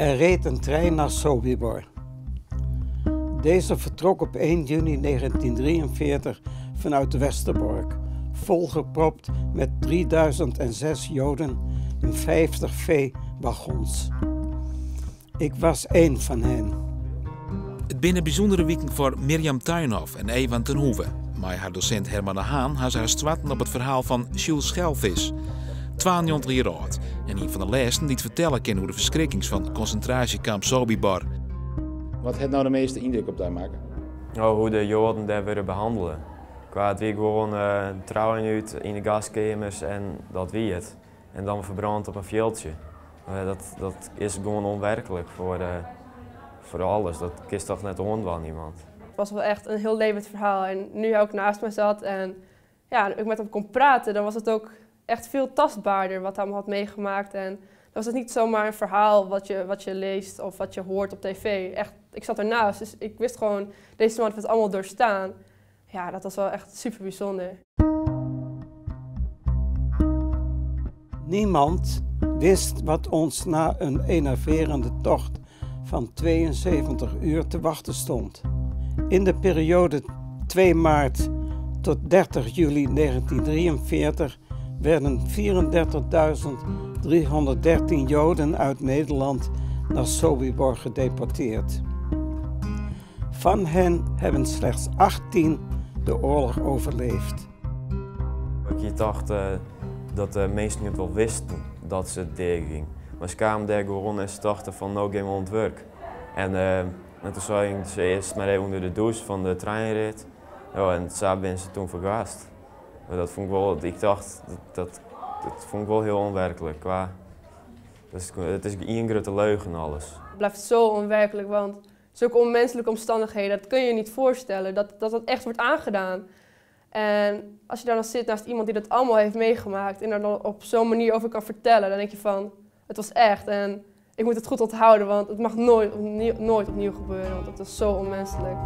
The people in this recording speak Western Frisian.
Er reed een trein naar Sobibor. Deze vertrok op 1 juni 1943 vanuit Westerbork, volgepropt met 3006 Joden in 50 veewagons. Ik was één van hen. It binne bysûndere wiken foar Mirjam Tuinhof en Evan ten Hoeve. Mei har dosint Herman de Haan ha se har stoarten op it ferhaal fan Jules Schelvis. 92 jier âld en ien fan de lêsten dy't fertelle kin oer de ferskrikkings fan konsintraasjekamp Sobibor. Wat hat no de measte yndruk op dy makke? Oh, hoe't de Joaden dêr wurde behannele. Kwa it wie gewoan trouwen út yn de gaskeamers en dat wie it. En dan ferbrând op in fjildsje. Dat, dat is gewoan ûnwerklik foar, foar alles. Dat kinst toch net oandwaan iemand. Het was wel echt een heel levend verhaal. En nu hij ook naast me zat en ja, ik met hem kon praten, dan was het ook echt veel tastbaarder wat hij allemaal had meegemaakt. En dan was het niet zomaar een verhaal wat je leest of wat je hoort op tv. Echt, ik zat ernaast, dus ik wist gewoon, deze man heeft het allemaal doorstaan. Ja, dat was wel echt super bijzonder. Niemand wist wat ons na een enerverende tocht van 72 uur te wachten stond. In de periode 2 maart tot 30 juli 1943 werden 34.313 Joden uit Nederland naar Sobibor gedeporteerd. Van hen hebben slechts 18 de oorlog overleefd. Ik dacht dat de meesten het wel wisten dat ze deagyngen. Mar se kamen dêr gewoan en se tochten fan no gean we oan it wurk. En toen seinen se earst mar even ûnder de dûs fan de treinrit. Ja, en sa binne se toen fergast. Mar dat fûn ik wol, ik tocht, dat fûn ik wol hiel ûnwerklik. Kwa, it is ien grutte leugen alles. Het blijft zo onwerkelijk, want zulke onmenselijke omstandigheden, dat kun je je niet voorstellen, dat dat, dat echt wordt aangedaan. En als je daar dan zit naast iemand die dat allemaal heeft meegemaakt en daar dan op zo'n manier over kan vertellen, dan denk je van, het was echt en ik moet het goed onthouden, want het mag nooit opnieuw, nooit opnieuw gebeuren, want het is zo onmenselijk.